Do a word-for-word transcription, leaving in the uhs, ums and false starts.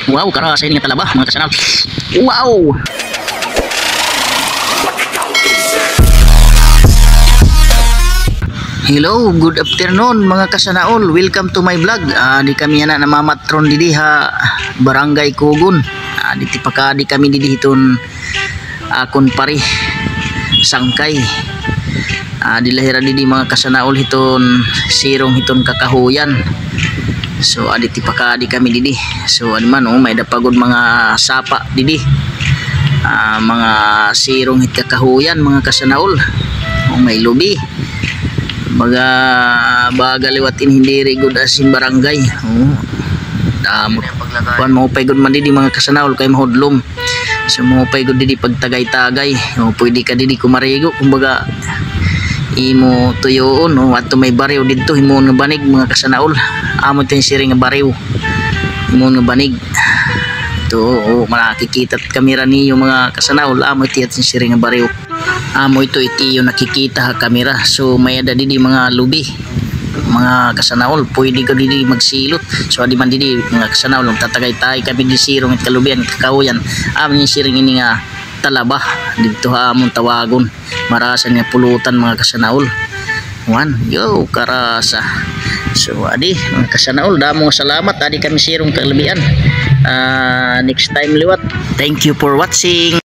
Wow, karasa ini nga talaba, mga kasanaol. Wow! Hello, good afternoon, mga kasanaol. Welcome to my vlog. Ah, di kami yana namamatron didi ha Barangay Kugon. Ah, di tipakadi kami didi hiton akon pari, sangkay. Ah, di la hira didi, mga kasanaol, hiton sirong hiton kakahuyan. So, adi tipakadi kami didi. So, adi man, oh, may-ada pa gud mga sapa didi. Ah, mga sirong hit kakahuyan, mga kasanaol. Oh, may lubi. Baga, baga liwat ini, diri gud as in barangay. Oh. Damo. Kuan, maupay gud man didi, mga kasanaol, kay mahudlom. So, maupay gud didi pagtagay-tagay. O, pwede ka didi kumarigo, kumbaga, imo tuyoon, o, adto may bariw didto, himuon nga banig, mga kasanaol. Amo ito yung siring nga bariw. Himuon nga banig. Ito, o, makikita it kamera niyo, mga kasanaol. Amo ito yung siring nga bariw. Amo ito it iyo nakikita ha kamera. So, may-ada didi mga lubi, mga kasanaol, pwede ka didi magsilot. So, adi man didi, mga kasanaol, nagtatagay-tagay kami di sirong it kalubian, kakahuyan. Amo yung siring ini nga talaba, didto ha amon tawagon. Marasa nga pulutan, mga kasanaol. Wan, yo, karasa. So, adi, mga kasanaol, damo nga salamat. Adi kami sirong kalubian. Ah, next time liwat. Thank you for watching.